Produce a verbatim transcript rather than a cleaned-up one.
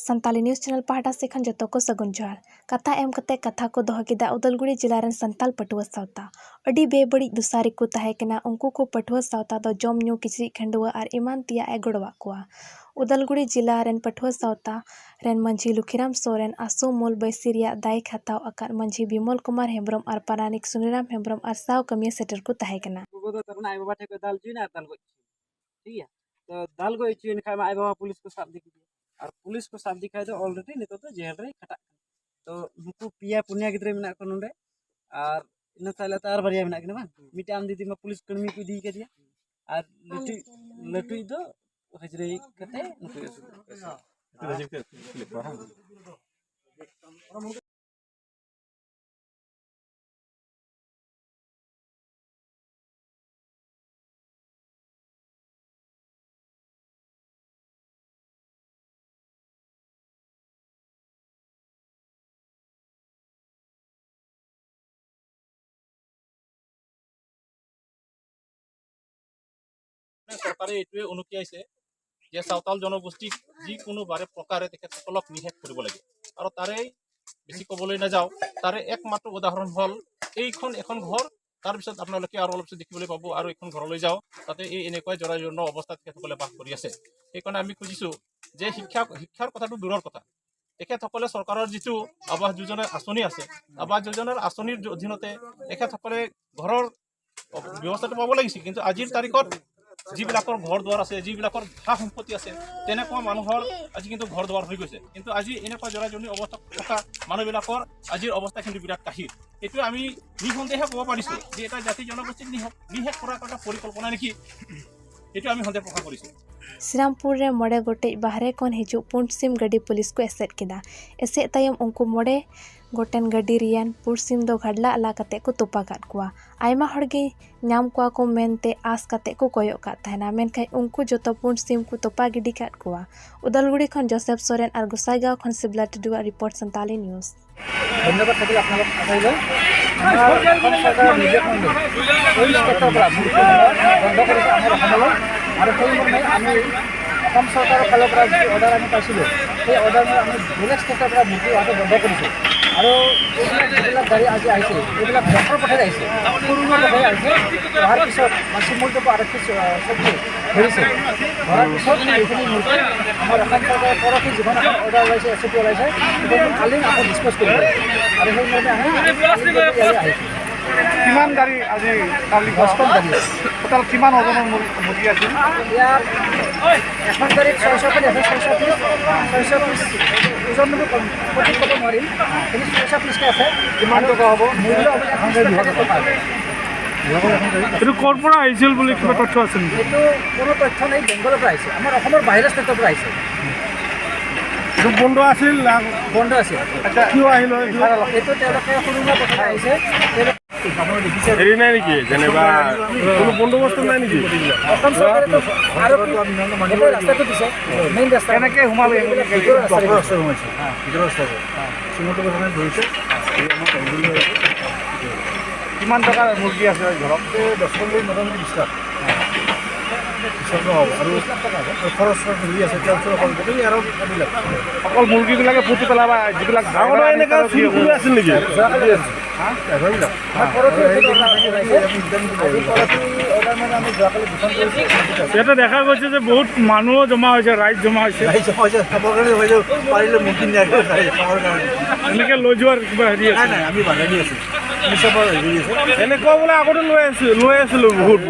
Santali news channel ᱯᱟᱦᱴᱟ ᱥᱮᱫ ᱠᱷᱚᱱ ᱡᱚᱛᱚ ᱠᱚ ᱥᱟᱹᱜᱩᱱ ᱡᱚᱦᱟᱨ᱾ ᱠᱟᱛᱷᱟ ᱮᱢ ᱠᱟᱛᱮ ᱠᱟᱛᱷᱟ ᱠᱚ ᱫᱚᱦᱚ ᱠᱮᱫᱟ ᱩᱫᱟᱞᱜᱩᱲᱤ ᱡᱮᱞᱟ ᱨᱮᱱ ᱥᱟᱱᱛᱟᱞ ᱯᱟᱹᱴᱷᱩᱣᱟᱹ ᱥᱟᱶᱛᱟ᱾ ᱟᱹᱰᱤ ᱵᱮᱵᱟᱹᱲᱤᱡ ᱫᱩᱥᱟᱨᱤ ᱠᱚ ᱛᱟᱦᱮᱸ ᱠᱟᱱᱟ᱾ ᱩᱱᱠᱩ ᱠᱚ ᱯᱟᱹᱴᱷᱩᱣᱟᱹ ᱥᱟᱶᱛᱟ ᱫᱚ ᱡᱚᱢ ᱧᱩ, ᱠᱤᱪᱨᱤᱡ ᱠᱷᱟᱹᱰᱣᱟᱹ ᱟᱨ ᱮᱢᱟᱱ ᱛᱮᱭᱟᱜ ᱮ ᱜᱚᱲᱚᱣᱟᱜ ᱠᱚᱣᱟ᱾ ᱩᱫᱟᱞᱜᱩᱲᱤ ᱡᱮᱞᱟ ᱨᱮᱱ ᱯᱟᱹᱴᱷᱩᱣᱟᱹ ᱥᱟᱶᱛᱟ ᱨᱮᱱ ᱢᱟᱹᱡᱷᱤ ᱞᱩᱠᱷᱤᱨᱟᱢ ᱥᱚᱨᱮᱱ ᱟᱥᱚ ᱢᱩᱞ ᱵᱟᱹᱭᱥᱤ ᱨᱮᱭᱟᱜ ᱫᱟᱭ ᱦᱟᱛᱟᱣ ᱟᱠᱟᱫ ᱢᱟᱹᱡᱷᱤ ᱵᱤᱢᱚᱞ ᱠᱩᱢᱟᱨ ᱦᱮᱢᱵᱨᱚᱢ ᱟᱨ ᱯᱟᱨᱟᱱᱤᱠ ᱥᱩᱱᱤᱨᱟᱢ ᱦᱮᱢᱵᱨᱚᱢ ᱟᱨ ᱥᱟᱶ ᱠᱟᱹᱢᱤᱭᱟᱹ ᱥᱮᱴᱮᱨ ᱠᱚ ᱛᱟᱦᱮᱸ ᱠᱟᱱᱟ᱾ ᱜᱚᱜᱚ ᱫᱚ ᱛᱟᱨ ᱢᱟᱱᱮ ᱟᱡ ᱵᱟᱵᱟ ᱴᱷᱮᱱ ᱠᱷᱚᱱ ᱫᱟᱞ ᱦᱚᱪᱚᱭᱮᱱᱟ ᱟᱨ ᱫᱟᱞ ᱜᱚᱡ ᱦᱚᱪᱚᱭᱮᱱᱟ᱾ ᱴᱷᱤᱠ ᱜᱮᱭᱟ? ᱛᱚ ᱫᱟᱞ ᱜᱚᱡ ᱦᱚᱪᱚᱭᱮᱱ ᱠᱷᱟᱡ ᱢᱟ ᱟᱡ ᱵᱟᱵᱟ ᱯᱩᱞᱤᱥ ᱠᱚ ᱥᱟᱵ ᱤᱫᱤ ᱠᱮᱫᱮᱭᱟ᱾ ᱟᱨ ᱯᱩᱞᱤᱥ ᱠᱚ ᱥᱟᱵ ᱤᱫᱤ ᱠᱷᱟᱡ ᱫᱚ already ᱱᱤᱛᱚᱜ ᱫᱚ ᱡᱮᱞ ᱨᱮᱭ ᱠᱷᱟᱴᱟᱜ ᱠᱟᱱᱟ᱾ ᱛᱚ ᱱᱩᱠᱩ ᱯᱮᱭᱟ ᱯᱩᱱᱭᱟ ᱜᱤᱫᱽᱨᱟᱹ ᱢᱮᱱᱟᱜ ᱠᱚᱣᱟ ᱱᱚᱰᱮ, ᱟᱨ ᱤᱱᱟᱹ ᱥᱟᱞᱟᱜ ᱛᱮ ᱟᱨ ᱵᱟᱨᱭᱟ ᱢᱮᱱᱟᱜ ᱠᱤᱱᱟ ᱵᱟᱝ? ᱢᱤᱫᱴᱮᱱ ᱟᱢ ᱫᱤᱫᱤ ᱢᱟ ᱯᱩᱞᱤᱥ ᱠᱟᱹᱲᱢᱤ ᱠᱚ ᱤᱫᱤ ᱠᱟᱫᱮᱭᱟ, ᱟᱨ ᱞᱟᱹᱴᱩ, ᱞᱟᱹᱴᱩᱭᱤᱡ ᱫᱚ ᱦᱟᱹᱡᱨᱤ ᱠᱟᱛᱮ ᱱᱩᱠᱩ ᱟᱹᱥᱩᱞ ᱠᱟᱫ ᱠᱚᱣᱟ᱾ চৰকাৰে এইটোৱে অনুকি আহিছে যে চাওতাল জনগোষ্ঠীক যিকোনো বাৰে প্ৰকাৰে তেখেতসকলক নিষেধ কৰিব লাগে। আৰু তাৰেই বেছি ক'বলৈ নাযাওঁ, তাৰে একমাত্ৰ উদাহৰণ হ'ল এইখন এখন ঘৰ, তাৰপিছত আপোনালোকে আৰু অলপ পিছত দেখিবলৈ পাব আৰু এখন ঘৰলৈ যাওঁ, তাতে এই এনেকুৱাই জৰাজীৰ্ণ অৱস্থাত তেখেতসকলে বাস কৰি আছে। সেইকাৰণে আমি খুজিছোঁ যে শিক্ষা, শিক্ষাৰ কথাটো দূৰৰ কথা, তেখেতসকলে চৰকাৰৰ যিটো আৱাস যোজনাৰ আঁচনি আছে, আৱাস যোজনাৰ আঁচনিৰ অধীনতে তেখেতসকলে ঘৰৰ ব্যৱস্থাটো পাব লাগিছিল, কিন্তু আজিৰ তাৰিখত যিবিলাকৰ ঘৰ দুৱাৰ আছে, যিবিলাকৰ সা সম্পত্তি আছে, তেনেকুৱা মানুহৰ আজি কিন্তু ঘৰ দুৱাৰ হৈ গৈছে। কিন্তু আজি এনেকুৱা জৰাজীৰ্ণ অৱস্থাত থকা মানুহবিলাকৰ আজিৰ অৱস্থা কিন্তু বিৰাট কাহিল। এইটো আমি নিঃসন্দেহে ক'ব পাৰিছোঁ যে এটা জাতি জনগোষ্ঠীক নিঃ-, নিঃশেষ কৰাৰ এটা পৰিকল্পনা নেকি, এইটো আমি সন্দেহ প্ৰকাশ কৰিছোঁ। শ্ৰীৰামপুৰ ᱨᱮ ᱢᱚᱬᱮ ᱜᱚᱴᱮᱡ ᱵᱟᱦᱨᱮ ᱠᱷᱚᱱ ᱦᱤᱡᱩᱜ ᱯᱩᱸᱰ ᱥᱤᱢ ᱜᱟᱹᱰᱤ ᱯᱩᱞᱤᱥ ᱠᱚ ᱮᱥᱮᱫ ᱠᱮᱫᱟ᱾ ᱮᱥᱮᱫ ᱛᱟᱭᱚᱢ ᱩᱱᱠᱩ ᱢᱚᱬᱮ ᱜᱚᱴᱮᱱ ᱜᱟᱹᱰᱤ ᱨᱮᱭᱟᱱ ᱯᱩᱸᱰ ᱥᱤᱢ ᱫᱚ ᱜᱷᱟᱰᱞᱟ ᱟᱞᱟ ᱠᱟᱛᱮ ᱠᱚ ᱛᱚᱯᱟ ᱠᱟᱫ ᱠᱚᱣᱟ᱾ ᱟᱭᱢᱟ ᱦᱚᱲ ᱜᱮ ᱧᱟᱢ ᱠᱚᱣᱟ ᱠᱚ ᱢᱮᱱᱛᱮ ᱟᱸᱥ ᱠᱟᱛᱮ ᱠᱚ ᱠᱚᱭᱚᱜ ᱠᱟᱫ ᱛᱟᱦᱮᱱᱟ, ᱢᱮᱱᱠᱷᱟᱱ ᱩᱱᱠᱩ ᱡᱚᱛᱚ ᱯᱩᱸᱰ ᱥᱤᱢ ᱠᱚ ᱛᱚᱯᱟ ᱜᱤᱰᱤ ᱠᱟᱫ ᱠᱚᱣᱟ᱾ ᱩᱫᱟᱞᱜᱩᱲᱤ ᱠᱷᱚᱱ ᱡᱳᱥᱮᱯ ᱥᱚᱨᱮᱱ ᱟᱨ ᱜᱚᱥᱟᱭᱜᱟᱸᱣ ᱠᱷᱚᱱ ᱥᱤᱵᱞᱟ ᱴᱩᱰᱩᱣᱟᱜ report, ᱥᱟᱱᱛᱟᱞᱤ news᱾ ধন্যবাদ থাকিল আপোনালোক আটাইলৈ। আমাৰ অসম চৰকাৰৰ নিৰ্দেশ মৰ্মে এই ষ্টেটৰ পৰা মূৰ্তি বন্ধ কৰিছে আমাৰ অসমলৈ। আৰু সেই মৰ্মে আমি অসম চৰকাৰৰ ফালৰ পৰা যি অৰ্ডাৰ আমি পাইছিলোঁ, সেই অৰ্ডাৰ মতে আমি বেলেগ ষ্টেটৰ পৰা মুৰ্গী অহাটো বন্ধ কৰিছোঁ। আৰু এইবিলাক যিবিলাক গাড়ী আজি আহিছে, এইবিলাক ডক্টৰ পঠাই আহিছে, সৰু সুৰা পঠাই আহিছে। অহাৰ পিছত মাছুম মূলটো আৰক্ষী চ-, চকীয়ে ধৰিছে। ধৰাৰ পিছত এইখিনি মুৰ্গী আমাৰ অসম চৰকাৰৰ পৰহি যিখন এখন অৰ্ডাৰ ওলাইছে, এছ অ' পি ওলাইছে, সেইখন কালি আকৌ ডিছপ'জ কৰিব। আৰু সেইমতে আমি কালি ইয়ালৈ আহিছোঁ। কিমান গাড়ী আজি কালি? দহখন গাড়ী আছে। টোটেল কিমান ওজনৰ মুৰ্গী, মুৰ্গী আছিল? ইয়াত এখন গাড়ীত ছয়শ পিচ আছে, ছয়শ পিচ, ছয়শ পিচ ওজন বুলি ক'ম, সঠিক ক'ব নোৱাৰিম, কিন্তু ছয়শ পিচকৈ আছে। কিমান টকা হ'ব? মূল্য হ'ব এক হাজাৰ টকা। এইটো ক'ৰ পৰা আহিছিল বুলি কিবা তথ্য আছে নেকি? এইটো কোনো তথ্য নাই, বেংগলৰ পৰা আহিছে, আমাৰ অসমৰ বাহিৰৰ ষ্টেটৰ পৰা আহিছে। এইটো বন্ধ আছিল না? বন্ধ আছিল। আচ্ছা, কিয় আহিল হয় এইটো? এইটো তেওঁলোকে সৰু সুৰা কথা আহিছে। হেৰি নাই নেকি, যেনিবা কোনো বন্দোবস্ত নাই নেকি? অসম চৰকাৰেতো আৰক্ষী গোটেই ৰাস্তাটো দিছে, মেইন ৰাস্তা। কেনেকে সোমালে এইখিনি? ভিতৰৰ ৰাস্তা দি সোমাইছে। ভিতৰৰ ৰাস্তা দি। শ্ৰীমন্ত প্ৰধানে ধৰিছে। এই আমাৰ তন্দুৰী হৈ আছে। কিমান টকাৰ মুৰ্গী আছে ধৰক? এই দহ পনেরো, মোটামুটি বিশ লাখ। বিশ লাখ টকা হ'ব। আৰু খৰচ, খৰচ হেৰি আছে, তেল চেল খৰচ, গোটেই আৰু ভাবি লওক। অকল মুৰ্গীবিলাকে ফুটি পেলাবা, যিবিলাক ডাঙৰ ডাঙৰ এনেকা চুৰ কৰি আছিল নেকি? যোৱাকালি আছে। হা? এঘাৰবিলাক। আমাৰ পৰহি অৰ্ডাৰ মাৰিছে। আজি পৰহি অৰ্ডাৰ মানে আমি যোৱাকালি দুখন কৰিছোঁ। ইয়াতে দেখা গৈছে যে বহুত মানুহ জমা হৈছে, ৰাইজ জমা হৈছে। ৰাইজ জমা হৈছে, চাবৰ কাৰণে হৈ যাব, পাৰিলে মুৰ্গী নিয়াকৈ চাই চাবৰ কাৰণে। এনেকে লৈ যোৱাৰ কিবা হেৰি নাই, আছে? নাই, আমি বাগানী আছোঁ। আমি চবৰ হেৰি আছে। এনেকুৱা বোলে আগতে লৈ আছো, লৈ আছিলো বহুত।